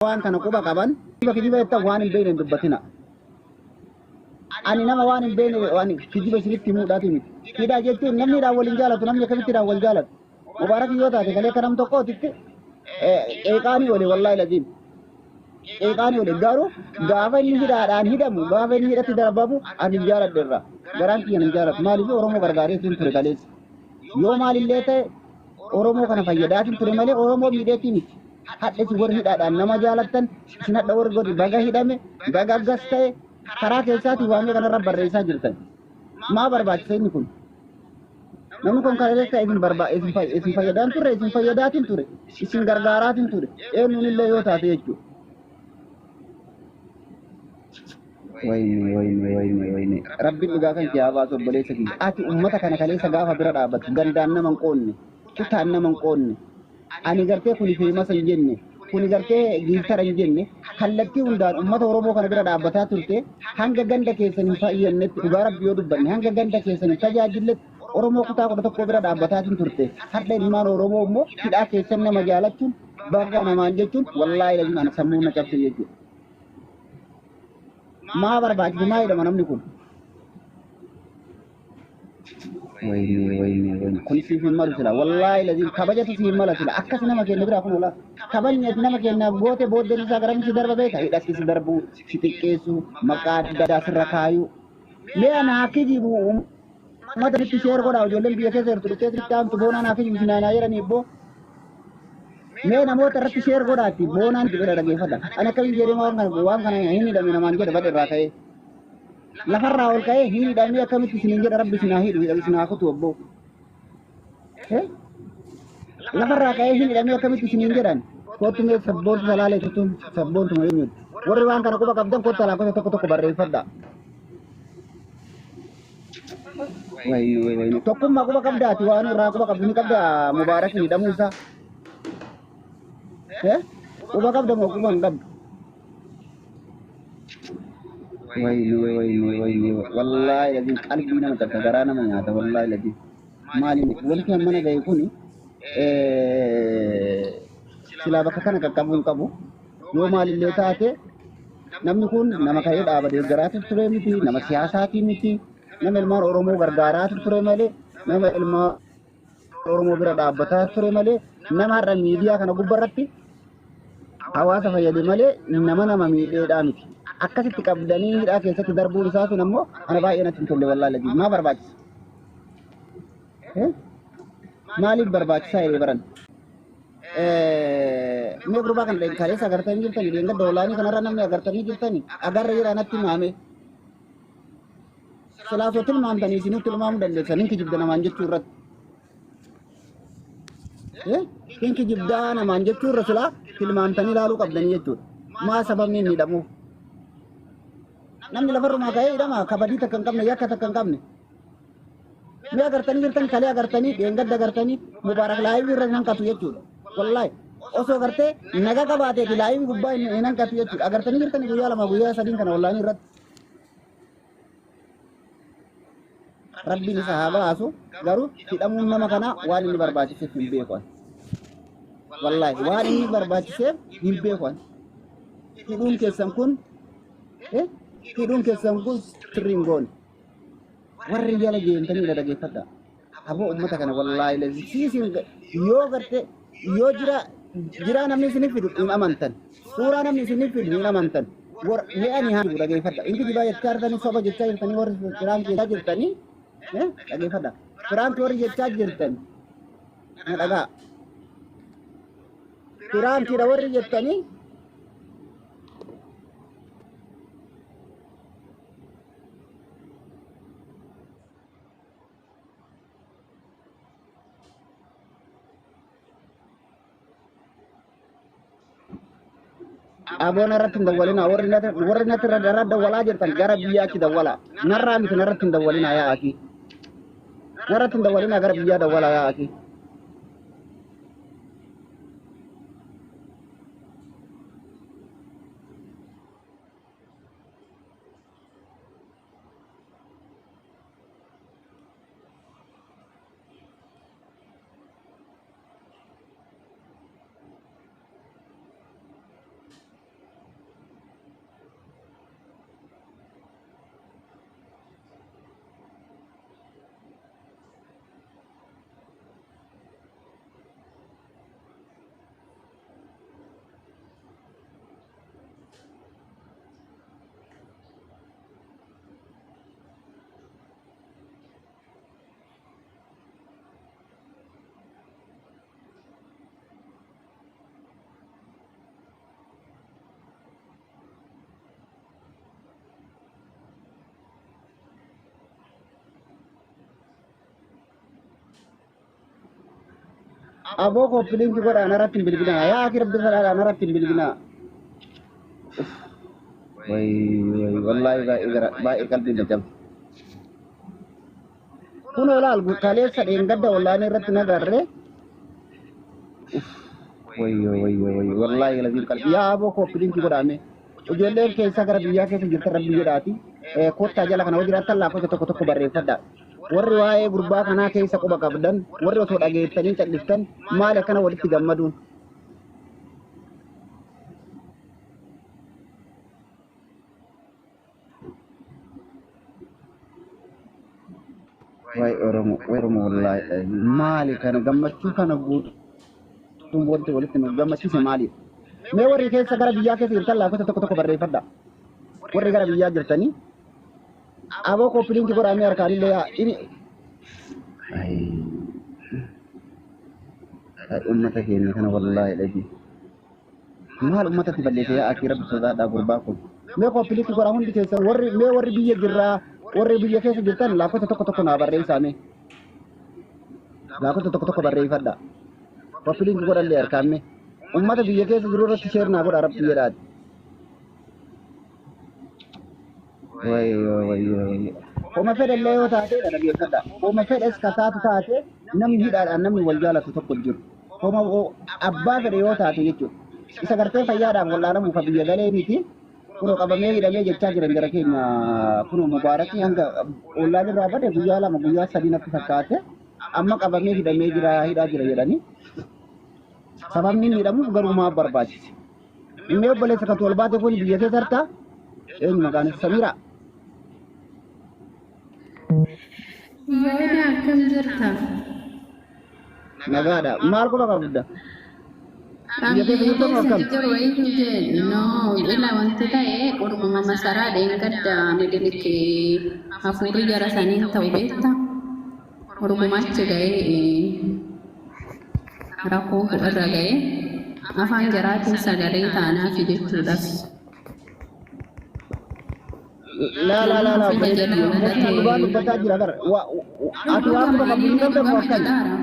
Waan kana quba qaban kijiba kijiba jettan waan hin beekne hin dubbatina. Ani nama waan hin beekne waan kijiba isinitti himuudhaati miti. Hidhaa jechuun namni hidhaan wal hin jaalatu, namni akkamitti hidhaan wal jaalatu. Mubaarak yoo taate kalee akka nam tokkootitti qeeqaanii oli, wallaahi laziim. Qeeqaanii oli garuu gaafa inni hidhaadhaan hidhamu, gaafa inni hidhatti darbamu ani hin jaaladhe irraa. Garaan kiyya hin jaalatu. Maaliif? Oromoo gargaaree siin ture kaleessa. Yoo maalillee ta'e Oromoo kana fayyadaatiin ture malee Oromoo miidheetii miti. Hadha isin warri hidhaadhaan nama jaalattan, isin hadha warri godhi baga hidhame, baga akkas ta'e karaa keessaatiin waamee kanarra barreessaa jirtan. Maa barbaachisa inni kun? Namni kun kaleessa isin barba isin isin fayyadaan turre, isin fayyadaatiin ture, isin gargaaraatiin ture, eenyuun illee yoo taate jechuudha. Wayne wayne wayne wayne, Rabbiin dhugaa kan kee haa baasu, obboleessa kiyya. Ati ummata kana kaleessa gaafa bira dhaabbattu gandaan nama hin qoonne, kutaan nama hin qoonne. Ani gartee kuni feemasa hin jenne, kuni gartee giiftara hin jenne, kallattii hundaan ummata Oromoo kana bira dhaabbataa turte hanga ganda keessan hin fayyannetti. Dhugaa Rabbi yoo dubbanne, hanga ganda keessan hin tajaajilletti Oromoo kutaa 11 bira dhaabbataatiin turte. Hadha ilmaan Oromoo immoo hidhaa keessan nama jaalachuun, baga namaan jechuun, wallaahi lazim ana sammuu na cabse jechuudha. Maa barbaachise? Maa jedhama namni kun? Wayne wayne wayne, kun siif hin malu sila, wallaahi lazim kabajatu siif hin mala sila. Akkas nama keenya biraa kun ola kabajni ati nama keenyaaf goote booddeen isaa garamitti si darba beeka? Hidhatti si darbuu, si xiqqeessu, maqaa adda addaa sirra kaayuu. Mee ana haa kijibu, uummata itti sheer godhaa. Ijoolleen biyya keessa jirtu dhuftee sitti haamtu, boonaan haa kijibu sinaanaa jedhanii ibboo. Mee namoota irratti sheer godhaatti boonaan jedha dhageeffadha. Ani akkamiin jedhee waan kana hin hidhame namaan jedha? Badhe irraa ka'ee. Lafarraa ol ka'ee hin hidhamee akkamitti isiniin jedha? Rabbi isin haa hidhu, hidhamu isin haa kutu obboo. Lafarraa ka'ee hin hidhamee akkamitti isiniin jedhan? Kottu mee sabboontu salaalee tuttuun sabboontuma eenyuti? Warri waan kana quba qabdan kottu lakkoofsa tokko tokko barreeffadha. Wayne wayne, tokkummaa quba qabdaati, waan irraa quba qabdu ni qabda. Mubaarak hidhamuu isaa. Quba qabda moo quba hin qabdu? Wayne wayne wayne, wallaahi lazim qalbii nama cabsa, garaa nama nyaata, wallaahi lazim. Maali wanti hammana gahe kuni? Silaa bakka kana qaqqabuu hin qabu. Yoo maalillee taate namni kun nama ka'ee dhaaba deeggaraatiif ture miti, nama siyaasaatii miti, nama ilmaan Oromoo gargaaraatiif ture malee, nama ilmaan Oromoo bira dhaabbataa ture malee, nama har'a miidiyaa kana gubbarratti hawaasa fayyade malee nama miidheedhaa miti. Akkasitti qabdanii hidhaa keessatti darbuun isaa sun ammoo ana baay'ee natti hin tolle, wallaahi lazim. Maa barbaachisa? Maaliif barbaachisaa jedhee baran? Mee gurbaa kana kaleessa agartanii jirtanii? Dheengadda olaanii kanarra namni agartanii jirtanii? Agarra jira natti himaame. Silaasoo tilmaamtanii isinuu tilmaamuu dandeessan hin kijibda namaan jechuu irratti. Hin kijibdaa namaan jechuu irra silaa tilmaamtanii ilaaluu qabdanii jechuudha. Maa sababni inni hidhamuuf? Namni lafarrumaa ka'ee hidhama kabadii takka hin qabne, yakka takka hin qabne. Mee agartanii jirtan? Kalee agartanii, dheengadda agartanii, Mubaarak live irra hin hanqatu jechuudha. Wallaahi osoo gartee naga qabaateeti live gubbaa hin hanqatu jechuudha. Agartanii jirtanii guyyaa 2 guyyaa 3 kana wallaanii irratti. Rabbiin isa haa baasu, garuu hidhamuun nama kanaa waan inni barbaachiseef hin beeku ani. Wallaahi waan inni barbaachiseef hin beeku ani. Hidhuun keessan kun hidhuun keessan kun sirrii hin goone. Warri jala deemtanii dhageeffadha. Aboo uummata kana wallaahi siisiin yoo garte yoo jira jiraa namni isinif fidu hin amantan. Suuraa namni isinif fidu hin amantan. Mee ani haa dhageeffadha. Inti dibaa jechaa jirtanii, soba jechaa jirtanii, warri prank jechaa jirtanii, dhageeffadha. Prank warri jechaa jirtan na dhagaa. Prankiidha warri jettanii. Aboon irratti hin dawwalinaa, warri natti irra dawwalaa jirtan gara biyyaatti dawwalaa. Narraa miti, narratti hin dawwalinaa yaa akii. Narratti hin dawwalinaa, gara biyyaa dawwalaa yaa akii. Aboo copy link godhaa, narratti hin bilbilinaa. Yaa akhi, rabbi sodaadhaa, narratti hin bilbilinaa. Way way, wallaahi baay'ee gara baay'ee qalbii na cabse. Kun olaal kaleessa dheengadda ollaanii irratti nagarree. Wayyo wayyo wayyo, wallaahi laziim qalbii. Yaa aboo, copy link godhaame. Ijoolleen keessa gara biyyaa keessa jirtan, rabbi jedhaati. Kottaa jala kana hojii jiraattan lakkoofsa tokko tokko barreeffadha. Warri waa'ee gurbaa kanaa keessa quba qabdan, warri osoo dhageettanii callistan, maali akkana walitti gammaduun? Waa'ee Oromoo, waa'ee Oromoo, wallaahi maali kana gammachuu kana guutuun wanti walitti nu gammachiise maali? Mee warri keessa gara biyyaa keessa jirtan lakkoofsa tokko tokko barreeffadha. Warri gara biyyaa jirtanii aboo, copy link godhamee harkaanillee yaa inni. Uummata keenya kana wallaahi dhabi. Maal uummatatti balleesse? Yaa akii, rabbi sodaadhaa, gurbaa kun. Mee copy link godhaa hundi keessan. Warri mee warri biyya jirraa, warri biyya keessa jirtan lakkoofsa tokko tokko naa barreessaa mee. Lakkoofsa tokko tokko barreeffadha. Copy link godhallee harkaan mee. Uummata biyya keessa jiru irratti share naa godhaa, rabbi jedhaati. Wayyoo wayyoo wayyoo. Homa fedhallee yoo taate, dhaggeeffadha. Homa fedhes ka taatu taate, namni hidhaadhaan namni wal jaalatu tokko hin jiru. Homa abbaa fedhe yoo taate jechuudha. Isa gartee fayyaadhaaf wal'aanamuuf biyya galee miti. Kunoo qabamee hidhamee jechaa jiran jara keenya. Kunoo Mubaarakii hanga ollaan irraa bade guyyaa 2, guyyaa 3 natti fakkaate. Amma qabamee hidhamee jira, hidhaa jira jedhanii. Sababni inni hidhamuuf garuu maaf barbaachise? Inni obboleessa kan ol baate kun biyya keessa harkaa eenyu maqaan isaa? Samiira. Yoona, akkam jirta? Nagaadha. Maal quba qabda? Biyya keessa Biyya jirtu moo keessa akkam? jiru wayiitu jee no ila wanti ta'e ormuma masaraa dheengadda Minilik hafuurri jara saniin ta'u beekta. Ormumachi ga'ee rakkoo irra ga'ee afaan jaraatiin sagalee taanaafi jechuudhaaf. Laa laa laa laa, Nama obboleessa jala kiyya. Mootummaan dhugaa godhatee dubbataa jira bara. Ati waan quba qabdu hin qabda moo dhugama akkami? jedhaara.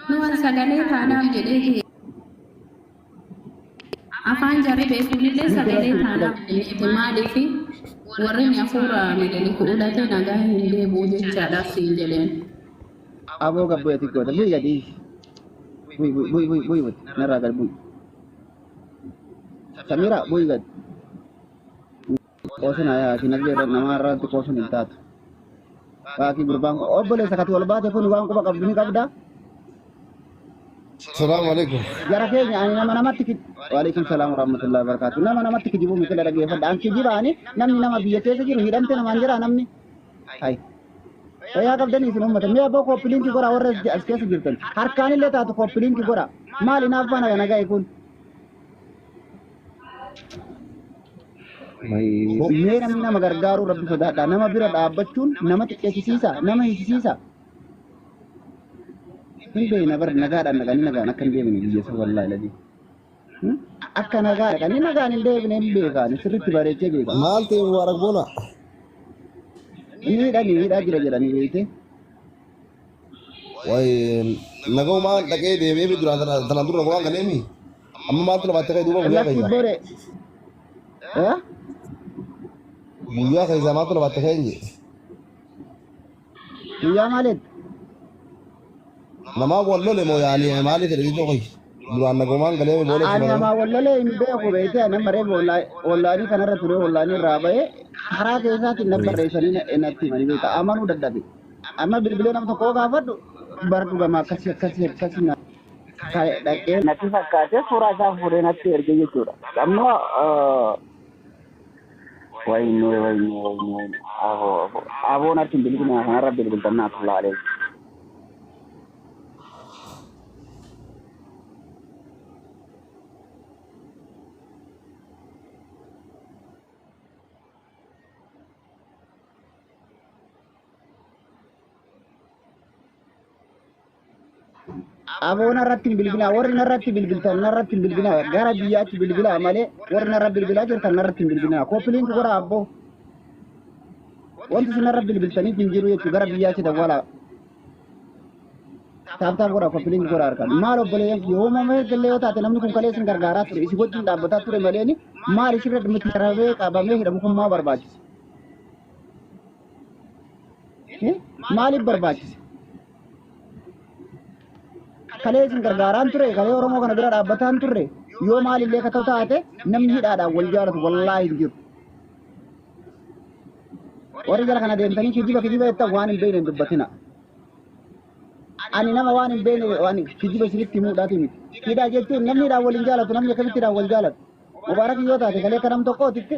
Nuwan sagalee taanaaf jedheeti afaan jarri beekuunillee Nuti sagalee irratti taanaaf jenneeti, maaliif warri hafuura Minilik ulate nagaa hin deebi'u jechaadhaaf siin jedheen. Aboo, gabbu'eeti goota. Bu'i gadi. Bu'i bu'i bu'i bu'i bu'i bu'i. Narraa gad bu'i. Samira, bu'i gad. Qoosun haa dinagdee irra namaa irratti qoosun hin taatu. Baakii gurbaan obboleessa kati ol baate kun waan quba qabdu ni qabda. Salaamu alaikum. Jara keenya, ani nama namatti Waalaikum salaam warahmatullahi wabarakatuh. Nama namatti kijibuu miti, dhaggeeffadha. An kijibaani namni nama biyya keessa jiru hidhamte namaan jira namni. Hai. Fayyaa qabdanii isin uummata. Mee abboo, copy link godhaa, warra as keessa jirtan. Harkaanillee taatu copy link godhaa. Maali naaffaa naga ga'e kun? Mee namni nama gargaaruu rabbi sodaadha. Nama bira dhaabbachuun nama xiqqeessisiisa, nama hiisisiisa. Hin beekna bar, nagaadhaan dhaqanii nagaan akka hin deebine biyya isa, wallaahi ladii. Akka nagaa dhaqanii nagaan hin deebine hin beekaan, sirriitti bareechee beeka. Maal ta'e, Mubaarak Boona? Inni hidhanii hidhaa jira jedhanii beekte. Wayi nagaumaan dhaqee deebi'ee duraan tanaan dura nagumaan galeemi. Amma maaltu namaatti ka'e duuba guyyaa Lakki keessa? bore. Eh? Guyyaa keessa maaltu namaatti ka'e hin jedhe. Guyyaa maalitti? Namaa wal lole moo yaani maaliif jedhe jechuu koyi. Duraan nagumaan galee boolee Ani namaa wal lolee hin beeku beekte. Nama reefu ollaanii kanarra ture, ollaanii irraa bahee karaa keessaatiin na barreessanii natti himanii beekta. Amanuu dadhabe. Amma bilbilee nama tokko gaafadhu bar, dhugama akkasii akkasii akkasii na dhaqee natti fakkaate, suuraa isaa fuudhee natti erge jechuudha. Amma wayinee wayinee wayinee, aboo aboo aboo, natti hin bilbilinaa, kanarra bilbiltan naa tullaalee. Aboo, narratti hin bilbilaa, warri narratti bilbiltan narratti hin bilbilaa, gara biyyaatti bilbilaa malee warri narra bilbilaa jirtan narratti hin bilbilaa. Copy link godhaa abboo. Wanti isin narra bilbiltaniif hin jiru jechuudha, gara biyyaatti dawwalaa. Tap tap godhaa, copy link godhaa harkaan. Maal obboleeyyan yooma illee yoo taate namni kun kalee isin gargaaraa ture, isin wajjin dhaabbataa ture maleeni maal isirra miti tarabee qabamee hidhamu kun maa barbaachise? Maaliif barbaachise? Kalee isin gargaaraan ture, kalee Oromoo kana bira dhaabbataan turre, yoo maalillee ka ta'u taate namni hidhaadhaan wal jaalatu wallaahi hin jiru. Warri jala kana deemtanii kijiba kijiba jettan waan hin beekne hin dubbatina. Ani nama waan hin beekne waan kijiba isinitti himuudhaati miti. Hidhaa jechuun namni hidhaan wal hin jaalatu, namni akkamitti hidhaan wal jaalatu? Mubaarak yoo taate kalee akka nam tokkootitti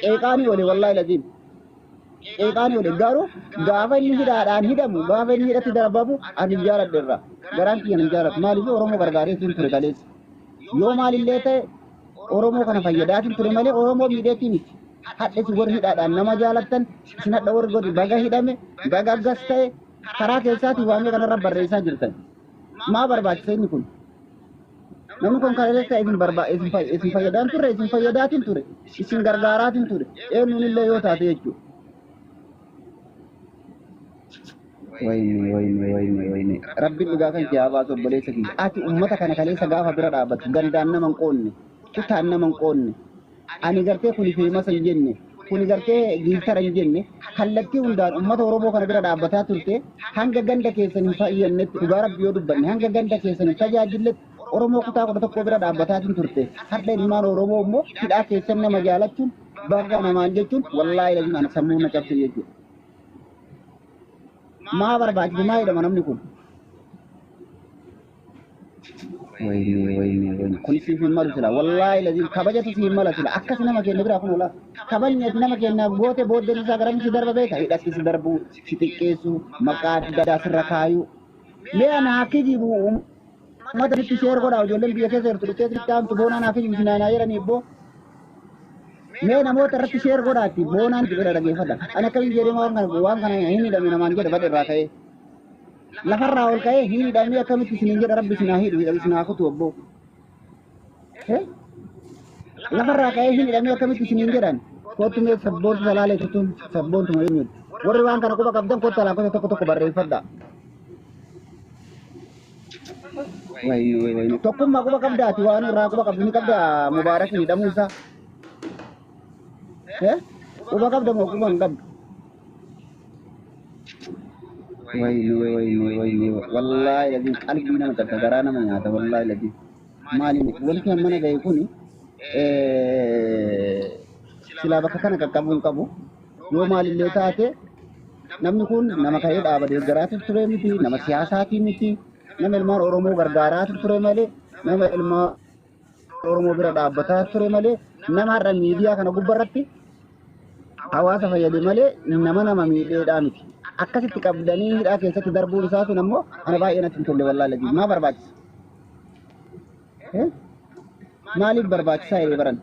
qeeqaanii oli, wallaahi laziim. Qeeqaanii oli garuu gaafa inni hidhaadhaan hidhamu, gaafa inni hidhatti darbamu ani hin jaaladhu irraa. Garaan kiyya hin jaalatu. Maaliif Oromoo gargaareetiin ture kaleessa. Yoo maalillee ta'e Oromoo kana fayyadaatiin ture malee Oromoo miidheetii miti. Hadhesi warri hidhaadhaan nama jaalattan isin hadha warri godhi baga hidhame baga akkas ta'e karaa keessaatii waamee kanarra barreessaa jirtan. Maa barbaachisa inni kun? Namni kun kaleessa isin barba isin isin fayyadaan turre, isin fayyadaatiin ture, isin gargaaraatiin ture, eenyuun illee yoo taate jechuudha. Wayne wayne wayne wayne, Rabbiin dhugaa kan kee haa baasu obboleessa kiyya. Ati uummata kana kaleessa gaafa bira dhaabbattu gandaan nama hin qoonne, kutaan nama hin qoonne. Ani gartee kuni famous hin jenne, kuni gartee giiftara hin jenne, kallattii hundaan uummata Oromoo kana bira dhaabbataa turte hanga ganda keessan hin fayyannetti, dhugaa Rabbi yoo dubbanne hanga ganda keessan hin tajaajilletti Oromoo kutaa 11 bira dhaabbataatiin turte. Hadha ilmaan Oromoo immoo hidhaa keessan nama jaalachuun baga namaan jechuun wallaahi lazim ana sammuu na cabse jechuudha. Maa barbaachise, maa jedhama namni kun? Wayne wayne wayne, kun siif hin malu sila, wallaahi lazim kabajatu siif hin mala sila. Akkas nama keenya biraa kun ola kabajni ati nama keenyaaf goote booddeen isaa garamitti si darba beeka? Hidhatti si darbu, si xiqqeessu, maqaa adda addaa sirra kaayu. Mee ana haa kijibu, uummata sitti share godhaa, ijoolleen biyya keessa jirtu dhuftee sitti haamtu. Boonaan haa kijibu sinaanaa jedhanii ibboo. Mee namoota irratti share godhaatti boonaan jedha dhageeffadha. Ani akkamiin jedhee waan kana hin hidhame namaan jedha badhe irraa ka'ee. Lafarraa ol ka'ee hin hidhamee akkamitti isiniin jedha? Rabbi isin haa hidhu, hidhamu isin haa kutu obboo. Lafarraa ka'ee hin hidhamee akkamitti isiniin jedhan? Kottu mee sabboontu salaalee tuttuun sabboontuma eenyuti? Warri waan kana quba qabdan kottu lakkoofsa tokko tokko barreeffadha. Wayne wayne, tokkummaa quba qabdaati, waan irraa quba qabdu ni qabda. Mubaarakin hidhamuu isaa. Quba qabda moo quba hin qabdu? Wayne wayne wayne, wallaahi lazim qalbii nama cabsa, garaa nama nyaata, wallaahi lazim. Maali wanti hammana ga'e kuni silaa bakka kana qaqqabuu hin qabu. Yoo maalillee taate namni kun nama ka'ee dhaaba deeggaraatiif ture miti, nama siyaasaatii miti, nama ilmaan Oromoo gargaaraatiif ture malee, nama ilmaan Oromoo bira dhaabbataa ture malee, nama har'a miidiyaa kana gubbarratti hawaasa fayyade malee nama miidheedhaa miti. Akkasitti qabdanii hidhaa keessatti darbuun isaa sun ammoo ana baay'ee natti hin tolle, wallaahi lazim. Maa barbaachisa? Maaliif barbaachisaa jedhee baran?